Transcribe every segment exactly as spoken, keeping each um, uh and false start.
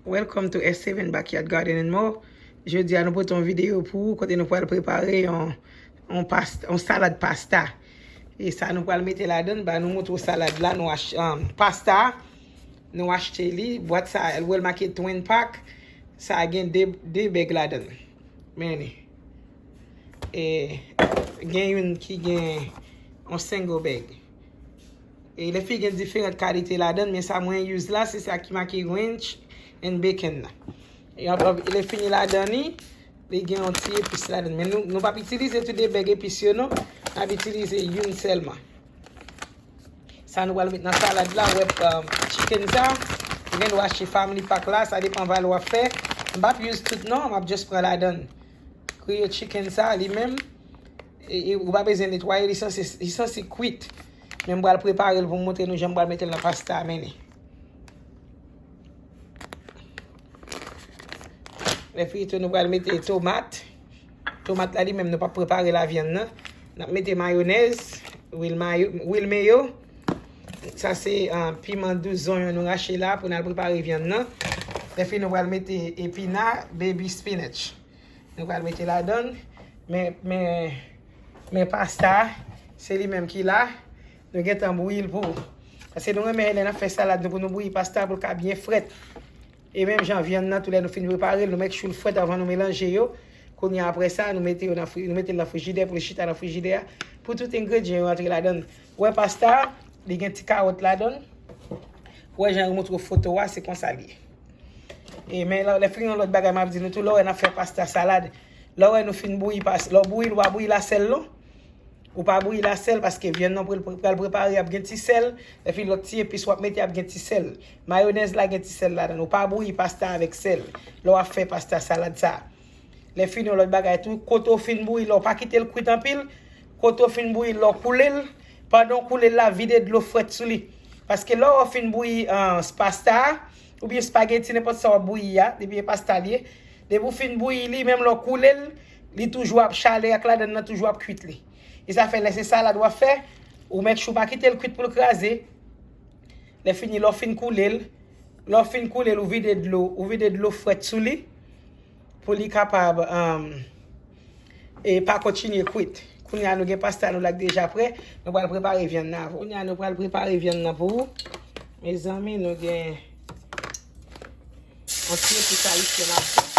Welcome to S seven Backyard Garden and More. Jodi a nou pote yon videyo pou ou kote nou pral prepare yon, yon, past, yon salad pasta. E sa nou pral mete ladan, ba nou montre w salad la, nou ach, um, pasta, nou achte li, bwat sa, ou wè l make twin pack, sa gen de, de bag ladan. Men li. E gen youn ki gen yon single bag. E lefi gen diferan kalite ladan, men sa mwen use la, se sa ki make ranch and bacon nan. E anpil, lè fini ladan li, li gen yon ti epis ladan. Men nou, nou p ap itilize tout de bag epis yo non. N ap itilize youn sèlman. Sa nou pral met nan salad la, ou wè, um, chicken sa. Ou gen dwa achte family pack la, sa depan valè w ap fè. M p ap use tout non, m ap just pran ladan. Griye chicken sa, li menm, e, e, ou pa bezwen netwaye, li sanse, li sanse kwit. Men m pral prepare l pou m montre nou jan m pral mete l nan pasta a, men li. Lè fini tou, nou pral mete tomat. Tomat la li menm, nou p ap prepare lavyann nan. N ap mete mayonèz, wil mayo, wil meyo. Sa se, ah, piman dous, zonyon nou rache la pou n al prepare vyann nan. Lè fini, nou pral mete epina, baby spinach. Nou pral mete ladan. Men, men, men pasta, se li menm ki la. Nou gentan bouyi l pou ou. Paske nou renmen lè n ap fè salad nou pou nou bouyi pasta pou l ka byen frèt. E menm jan vyann nan, tou lè nou fin prepare l, nou make sure l frèt anvan nou melanje yo. Kounye a, apre sa, nou mete yo nan fri, nou mete l nan frijidè pou l chita nan frijidè a. Pou tout engredyan yo rantre ladan l. Ou wè pasta a, li gen ti kawòt ladan l. Ou wè jan yo montre w foto a, se konsa l ye. E men lè, lè fini yon lòt bagay m ap di nou tou, lè w wè n ap fè pasta salad, lè w wè nou fin bouyi pas, lè w bouyi l, ou pa bouyi l a sèl non. Ou pa bouyi l a sèl paske vyann nan pral, pral prepare, ap gen ti sèl. Epi lòt ti epis w ap mete ap gen ti sèl. Mayonèz la gen ti sèl ladan l. Ou pa bouyi pasta avèk sèl lè w ap fè pasta salad sa. Lè fini yon lòt bagay tou, kote w fin bouyi l la, w pa kite l kwit anpil. Kote w fin bouyi l la, w koule l. Pandan w koule l la, vide dlo frèt sou li. Paske lè w fin bouyi, ah, pasta a, oubyen spaghetti, nenpòt sa w ap bouyi a, depi e pasta l ye, depi w fin bouyi li, menm lè w koule l, li toujou ap chalè ak ladan l nan toujou ap kwit li. E sa fè lè se salad w ap fè, ou make sure w pa kite l kwit pou l kraze. Lè fini, lè w fin koule l, lè w fin koule l, ou vide dlo, ou vide dlo frèt sou li pou li kapab, um, e pa kontinye kwit. Kounye a nou gen pasta nou la k deja prè, nou pral prepare vyann nan avè w. Kounye a nou pral prepare vyann nan pou ou. Mezanmi, nou gen yon ti epis ayisyen ladan.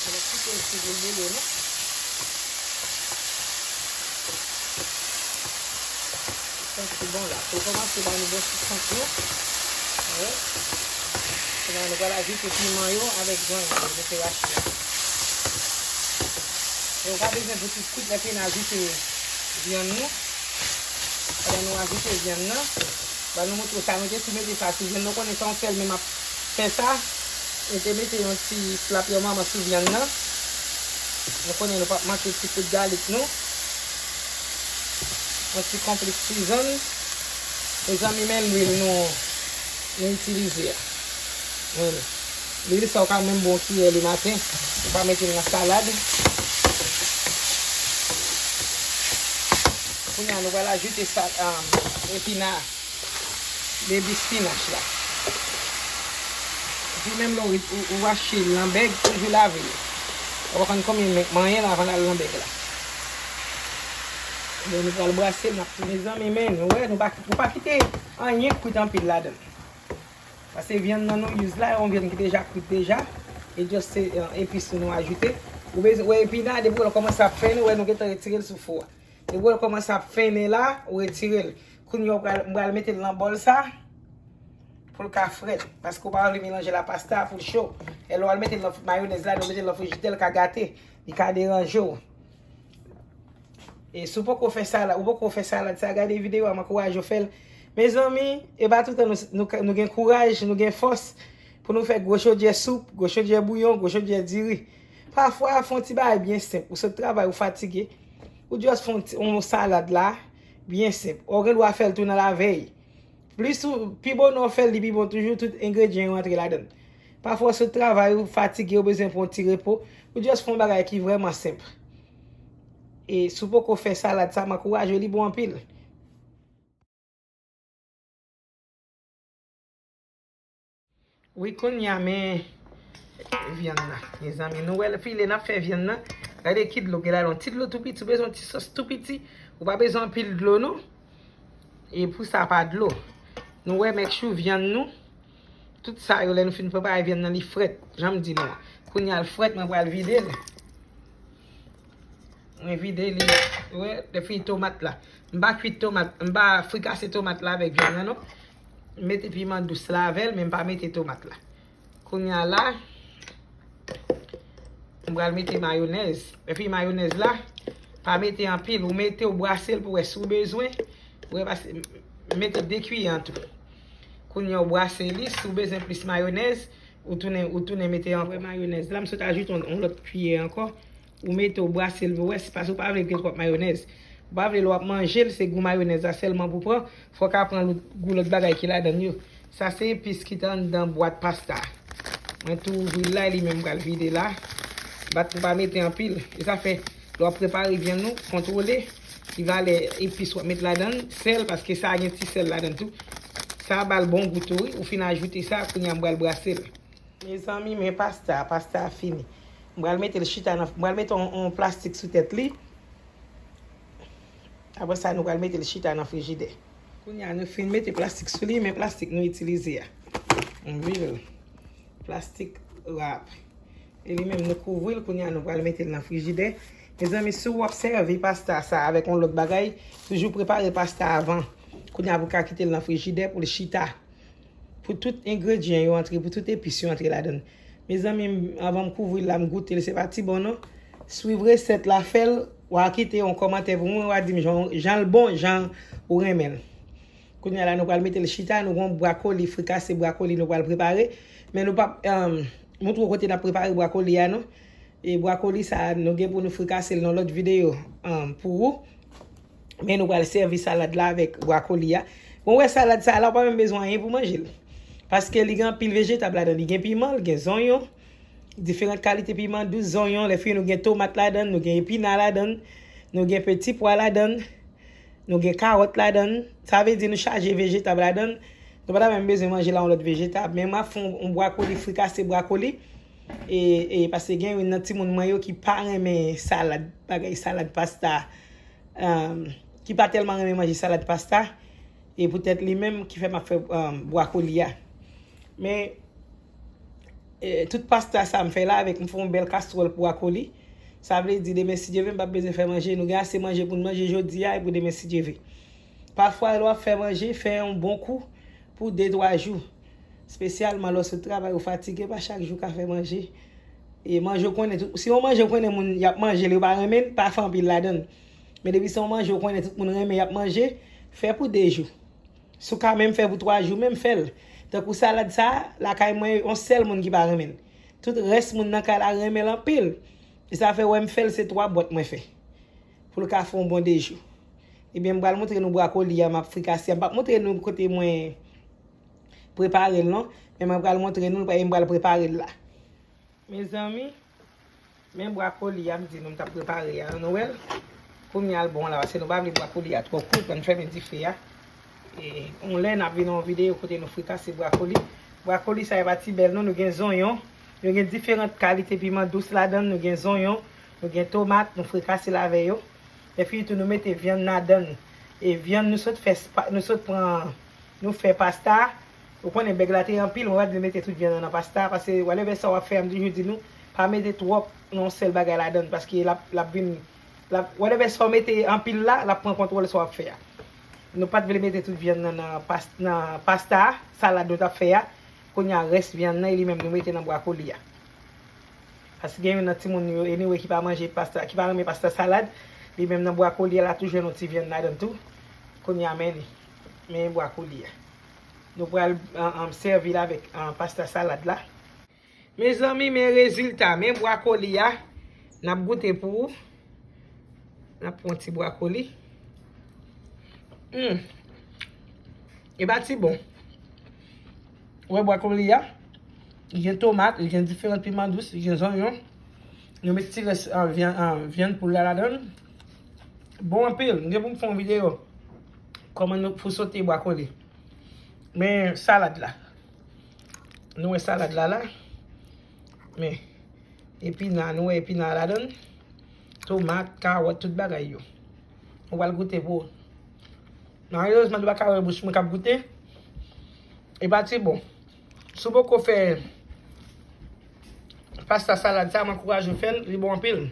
Mwen kite l sou boul boule non. Santi bon la. Pou kòmanse ba nou bon ti sant yo. Wi. Kounye a nou pral ajoute piman yo avèk zonyon yo nou te rache a. E ou pa bezwen pou tout kwit lè fini ajoute vyann nou. Pandan nou ajoute vyann nan, ba nou montre w sa nou te sou mete sa sou vyann nan. Ou konnen sa yon sèl men m ap fè sa. Nou te mete yon ti slap yon manman sou vyann nan. Nou konnen nou p ap manke ti poud galik nou. Yon ti konplis season. Mezanmi, men lwil nou, nou itilize a. Men li. Lwil sa ou ka menm bon kiyè le maten. Ou pa mete l nan salad. Kounye a nou pral ajoute sa, um, epina, baby spinach la. Epi menm lè ou, ou, ou achte l nan bag, toujou lave l. Ou pa konn konbyen men k manyen l avan l al nan bag la. Bon, nou pral brase l, n ap, mezanmi, men, nou wè, nou pa, nou pa kite anyen kwit anpil ladan l. Paske vyann nan nou use la, yon vyann ki deja kwit deja. E just se, eh, epis nou ajoute. Ou bezwen, wè, epina, depi w wè l kòmanse ap fennen, wè, nou gentan retire l sou fou a. Depi w wè l kòmanse ap fennen la, ou retire l. Kounye a, ou pral, m pral mete l nan bòl sa, pou l ka frèt. Paske ou pa vle melanje la pasta pou l cho. E lè w al mete l nan mayonèz la, lè w mete l nan frijidè, l ka gate. Li ka deranje w. E si w poko fè salad, ou poko fè salad sa, gade videyo a, m ankouraje w fè l. Mezanmi, e pa toutan nou, nou, nou gen kouraj, nou gen fòs pou nou fè gwo chodyè soup, gwo chodyè bouyon, gwo chodyè diri. Pafwa, fè yon ti bagay byen senp. Ou sot travay, ou fatige. Ou just fè yon ti, yon salad la, byen senp. Ou gen dwa fè l tou nan lavèy. Plis ou, pi bonè w fè l, li pi bon toujou, tout engredyan yo rantre ladan l. Pafwa, ou sot travay, ou fatige, ou bezwen pran yon ti repo. Ou just fè yon bagay ki vrèman senp. E si w poko fè salad sa, m ankouraje w, li bon anpil. Wi, kounye a, men vyann nan. Mezanmi, nou wè l file n ap fè vyann nan. Gade ki dlo gen ladan. Ti dlo tou piti, ou bezwen ti sòs tou piti. Ou pa bezwen anpil dlo, non. E pou sa, pa dlo. Nou wè, make sure vyann nou. Tout sa yo, lè nou fin prepare vyann nan, li frèt. Jan m di nou an. Kounye a, l frèt, mwen pral vide l. Mwen vide li. Wè, depi tomat la. M pa kwit tomat, m pa frikase tomat la avèk vyann nan, non. M mete piman dous la avè l, men m pa mete tomat la. Kounye a la, m pral mete mayonèz. Epi mayonèz la, pa mete anpil. Ou mete, ou brase l pou wè si w bezwen. Ou wè, pase, mete de kiyè an tou. Kounye a, ou brase li. Si w bezwen plis mayonèz, ou tounen, ou tounen mete ankò mayonèz la. M sot ajoute yon, yon lòt kiyè ankò. Ou mete, ou brase l pou wè, se paske ou pa vle gen twòp mayonèz. Ou pa vle lè w ap manje l, se gou mayonèz la sèlman pou pran. Fò w ka pran lòt, gou lòt bagay ki ladan l yo. Sa se epis ki te anndan bwat pasta. Mwen tou ouvri l la, e li menm m pral vide la. Bat pou pa mete anpil. E sa fè, lè w ap prepare vyann nou, kontwole ki valè epis w ap met ladan l, sèl, paske sa gen ti sèl ladan l tou. Sa ba l bon gou tou, wi. Ou fin ajoute sa, kounye a m pral brase l. Mezanmi, men pasta, pasta a fini. M pral mete l chita nan, m pral mete yon, yon plastik sou tèt li. Apre sa, nou pral mete l chita nan frijidè. Kounye a, nou fin mete plastik sou li, men plastik nou itilize a. M vire l. Plastik rap. E li menm, nou kouvri l, kounye a, nou pral mete l nan frijidè. Mezanmi, si w ap sèvi pasta sa avèk yon lòt bagay, toujou prepare pasta avan. Kounye a, pou w ka kite l nan frijidè pou l chita. Pou tout engredyan yo antre, pou tout epis yo antre ladan l. Mezanmi, m, anvan m kouvri l la, m goute l, se pa ti bon non. Swiv resèt la, fè l, w a kite yon kòmantè pou mwen, w a di m jan, jan l bon, jan ou renmen l. Kounye a la, nou pral mete l chita, nou gon bwakoli, frikase bwakoli nou pral prepare. Men nou p ap, um, montre w kote n ap prepare bwakoli a non. E bwakoli sa, nou gen pou nou frikase l nan lòt videyo, um, pou ou. Men nou pral sèvi salad la avèk bwakoli a. Bon, wè salad sa la, ou pa menm bezwen anyen pou manje l. Paske li gen anpil vejetab ladan. Li gen piman, li gen zonyon, diferan kalite piman dous, zonyon. Lè fini, nou gen tomat ladan, nou gen epina ladan, nou gen peti pwa ladan, nou gen kawòt ladan. Sa vle di nou chaje vejetab ladan. Nou pa ta menm bezwen manje la yon lòt vejetab. Men m ap fè yon, yon bwakoli, frikase bwakoli. E, e paske gen youn nan timoun mwen yo ki pa renmen salad, bagay salad pasta. Em, ki pa tèlman renmen manje salad pasta. E poutèt li menm ki fè m ap fè, em, bwakoli a. Men, e, tout pasta sa m fè la avèk, m fè yon bèl kastwòl bwakoli. Sa vle di demen si Dye vle, m p ap bezwen fè manje. Nou gen ase manje pou n manje jodi a e pou demen si Dye vle. Pafwa, lè w ap fè manje, fè yon bon kou pou de, twa jou. Espesyalman lè w sot travay, ou fatige, pa chak jou w ka fè manje. E manje w konnen, tout, si yon manje w konnen moun y ap manje l, yo pa renmen l, pa fè anpil ladan l. Men depi se yon manje w konnen tout moun renmen, y ap manje, fè pou de jou. Si w ka menm fè pou twa jou, menm fè l. Tankou salad sa a, lakay mwen, yon sèl moun ki pa renmen l. Tout rès moun nan kay la renmen l anpil. E sa fè w wè m fè l, se twa bwat mwen fè. Pou l ka fè yon bon de jou. Ebyen, m pral montre nou bwakoli a m ap frikase a. M p ap montre nou kote mwen prepare l non. Men mwen pral montre nou, e m pral prepare l la. Mezanmi, men bwakoli a m di nou m t ap prepare a, nou wè l? Kounye a l bon la, paske nou pa vle bwakoli a twò kou, ann fèmen dife a. E yon lè n ap vin nan yon videyo kote nou frikase bwakoli. Bwakoli sa e pa ti bèl non, nou gen zonyon, nou gen diferan kalite piman dous ladan l, nou gen zonyon, nou gen tomat, nou frikase l avè yo. Epi tou nou mete vyann ladan l. E vyann nou sot fè, nou sot pran, nou fè pasta. Ou konnen bèg la te anpil, mwen pa t vle mete tout vyann nan nan pasta, paske whatever sa w ap fè a, m toujou di nou, pa mete twòp nan yon sèl bagay ladan l, paske l ap, l ap vin, l ap, whatever sa w mete anpil la, l ap pran kontwòl sa w ap fè a. Nou pa t vle mete tout vyann nan, nan pas-, nan pasta a, salad nou t ap fè a, kounye a rès vyann nan, e li menm nou mete nan bwakoli a. Paske gen youn nan timoun yo, anyway, ki pa manje pasta, ki pa renmen pasta salad, li menm nan bwakoli a, l a tou jwenn yon ti vyann ladan l tou. Kounye a, men li. Men bwakoli a. Nou pral, an, an, sèvi l avèk, an, pasta salad la. Mezanmi, men rezilta, men bwakoli a. N ap goute pou ou. N ap pran yon ti bwakoli. Hmm. E pa ti bon. Ou wè bwakoli a? Li gen tomat, li gen diferan piman dous, li gen zonyon. Nou met ti rès, an, vyann, an, vyann poul la ladan l. Bon anpil. M gen pou m fè yon videyo kòman nou pou sote bwakoli. Men salad la. Nou wè salad la la. Men, epina, nou wè epina ladan. Tomat, kawòt, tout bagay yo. Ou pral goute pou ou. Malerezman, nou pa ka wè bouch mwen k ap goute. E pa ti bon. Si w poko fè pasta salad sa, m ankouraje w fè l, li bon anpil.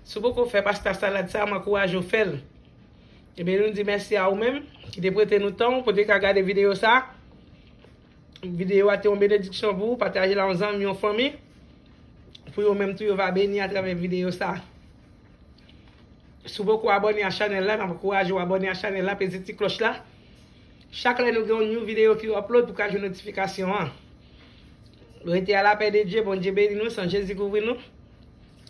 Si w poko fè pasta salad sa, m ankouraje w fè l. Ebyen, nou di mèsi a ou menm ki te prete nou tan w pou te ka gade videyo sa. Videyo a te yon benediksyon pou ou, pataje l a yon zanmi, yon fanmi, pou yo menm tou yo va beni atravè videyo sa. Si w poko abòne a chanèl la, m ap ankouraje w abòne a chanèl la, peze ti klòch la. Chak lè nou gen yon new videyo ki upload, ou ka jwenn notifikasyon an. Rete a lapè de Dye, Bondye beni nou, san Jezi kouvri nou.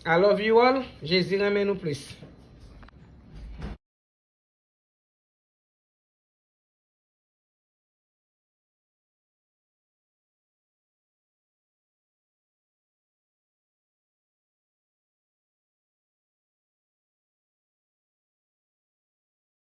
I love you all, Jezi renmen nou plis.